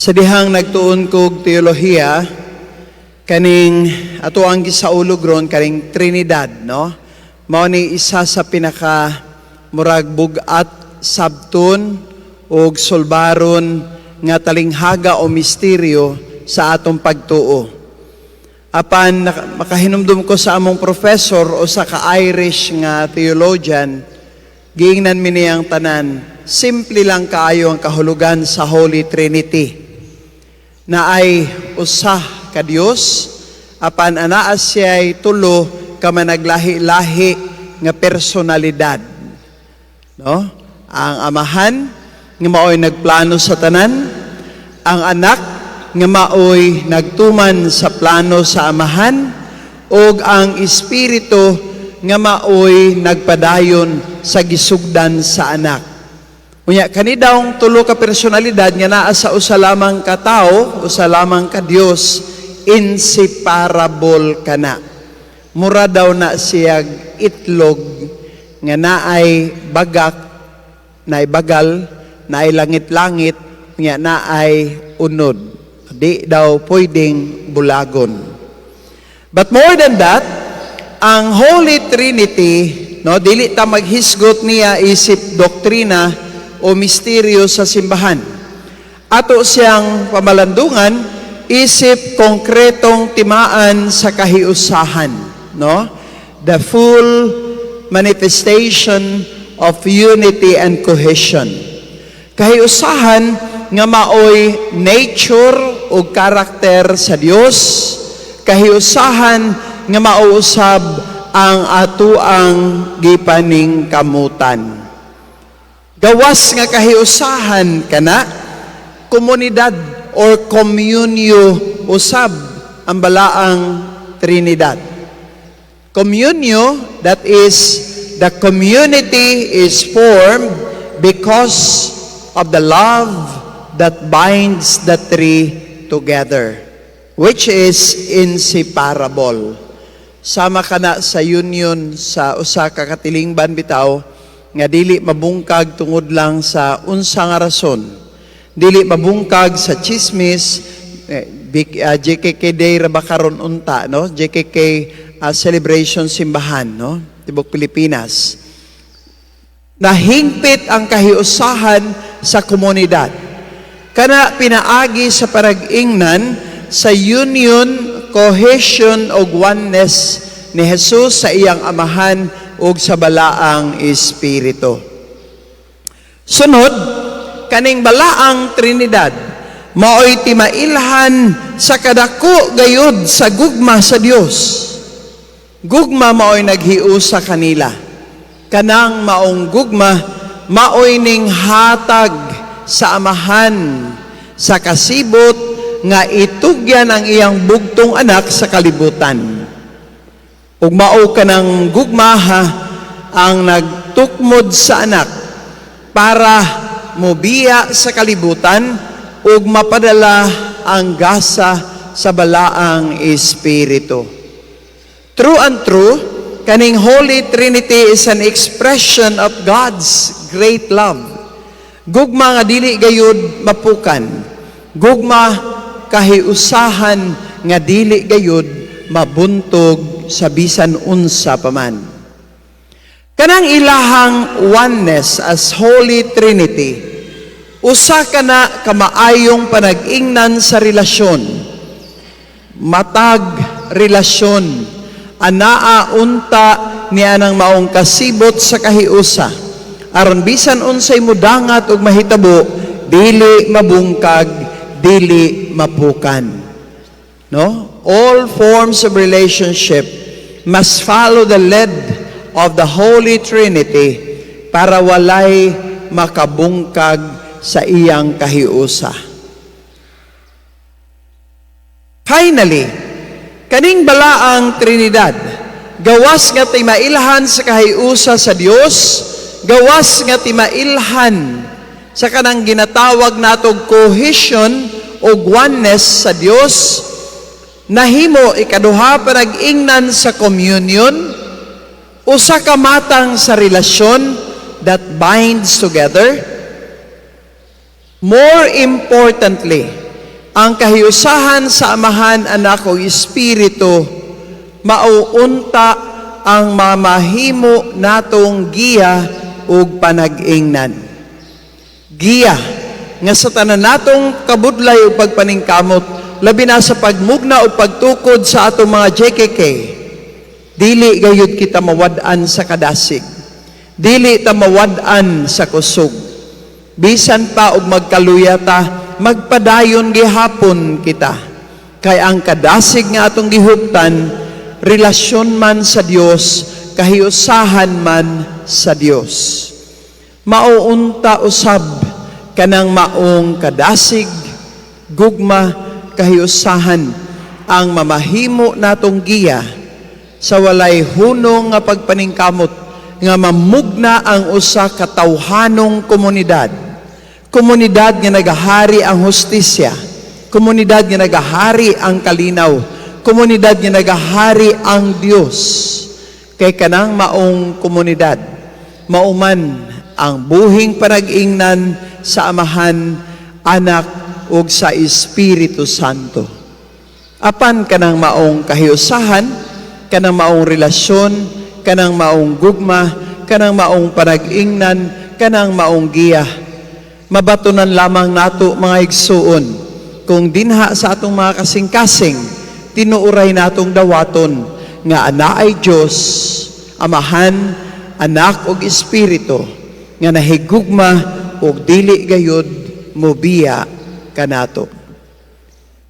Sa dihang nagtuon kog teolohiya, kaning ato ang gisaulog ron kaning Trinidad, no? Mao ni isa sa pinaka murag bug-at sabton ug sulbaron nga talinghaga o misteryo sa atong pagtuo. Apan makahinumdum ko sa among professor o sa ka-Irish nga theologian, giingnan mi niyang tanan, simple lang kaayo ang kahulugan sa Holy Trinity na ay usa ka Dios apan anaa siya'y tulo ka managlahi-lahi nga personalidad, no? Ang Amahan nga maoy nagplano sa tanan, ang Anak nga maoy nagtuman sa plano sa Amahan, ug ang Espiritu nga maoy nagpadayon sa gisugdan sa Anak. Unya kani dawng tulo ka personalidad nga naa sa usa lamang ka tawo, usa lamang ka Dios, inseparable kana. Mura daw na siyag itlog nga naay bagak, naay bagal, naay langit-langit, nga naay unod. Di daw pwedeng bulagon. But more than that, ang Holy Trinity, no, dili ta maghisgot niya isip doktrina o misteryo sa simbahan. Ato siyang pamalandungan isip konkretong timaan sa kahiusahan, no? The full manifestation of unity and cohesion. Kahiusahan nga maoy nature o karakter sa Dios, kahiusahan nga mauusab ang atuang gipaningkamutan. Gawas nga kahiusahan kana, komunidad or communio usab ang Balaang Trinidad. Communio, that is, the community is formed because of the love that binds the three together, which is inseparable. Sama kana sa union sa usa ka katilingban bitaw nga dili mabungkag tungod lang sa unsa nga rason. Dili mabungkag sa chismis, eh, JKK Day ra ba karon unta, no? JKK celebration simbahan, no? Tibok Pilipinas. Nahingpit ang kahiusahan sa komunidad. Kana pinaagi sa parag-ingnan sa union, cohesion ug oneness ni Jesus sa iyang Amahan ug sa Balaang Espiritu. Sunod, kaning Balaang Trinidad maoy timailhan sa kadako gayud sa gugma sa Dios. Gugma maoy naghiusa kanila. Kanang maong gugma maoy ning hatag sa Amahan sa kasibot nga itugyan ang iyang bugtong Anak sa kalibutan. Ug mao kanang gugmaha ang nagtukmod sa Anak para mobiya sa kalibutan ug mapadala ang gasa sa Balaang Espiritu. True and true, kaning Holy Trinity is an expression of God's great love. Gugma nga dili gayud mapukan. Gugma kahiusahan nga dili gayud mabuntog sa bisan unsa pa man. Kanang ilahang oneness as Holy Trinity, usa kana kamaayong panag-ingnan sa relasyon. Matag relasyon, anaa unta niya ng maong kasibot sa kahiusa. Aron bisan unsay mudangat ug mahitabo, dili mabungkag, dili mapukan. No? All forms of relationship must follow the lead of the Holy Trinity para walay makabungkag sa iyang kahiusa. Finally, kaning Balaang Trinidad, gawas nga timailhan sa kahiusa sa Dios, gawas nga timailhan sa kanang ginatawag natog cohesion o oneness sa Dios, nahimo ikaduha panag-ingnan sa communion, usa ka matang sa relasyon that binds together. More importantly, Ang kahiusahan sa Amahan, Anak ug Espiritu mauunta ang mamahimo natong giya ug panag-ingnan. Giya nga sa tanan natong kabudlay ug pagpaningkamot, labi na sa pagmugna ug pagtukod sa atong mga JKK, dili gayud kita mawad-an sa kadasig. Dili ta mawad-an sa kusog. Bisan pa og magkaluya ta, magpadayon gihapon kita. Kay ang kadasig nga atong gihuptan, relasyon man sa Dios, kahiusahan man sa Dios. Mauunta usab kanang maong kadasig, gugma, kahiusahan ang mamahimo natong giya sa walay hunong nga pagpaningkamot nga mamugna ang usa ka tawhanong komunidad. Komunidad nga nagahari ang hustisya, komunidad nga nagahari ang kalinaw, komunidad nga nagahari ang Dios. Kay kanang maong komunidad, mauman ang buhing panag-ingnan sa Amahan, Anak ug sa Espiritu Santo. Apan kanang maong kahiusahan, kanang maong relasyon, kanang maong gugma, kanang maong panag-ingnan, kanang maong giya, mabatunan lamang nato, mga igsuon, kung dinha sa atong mga kasing-kasing, tinuoray natong dawaton nga anaay Dios, Amahan, Anak ug Espiritu nga nahigugma ug dili gayud mobiya kanato.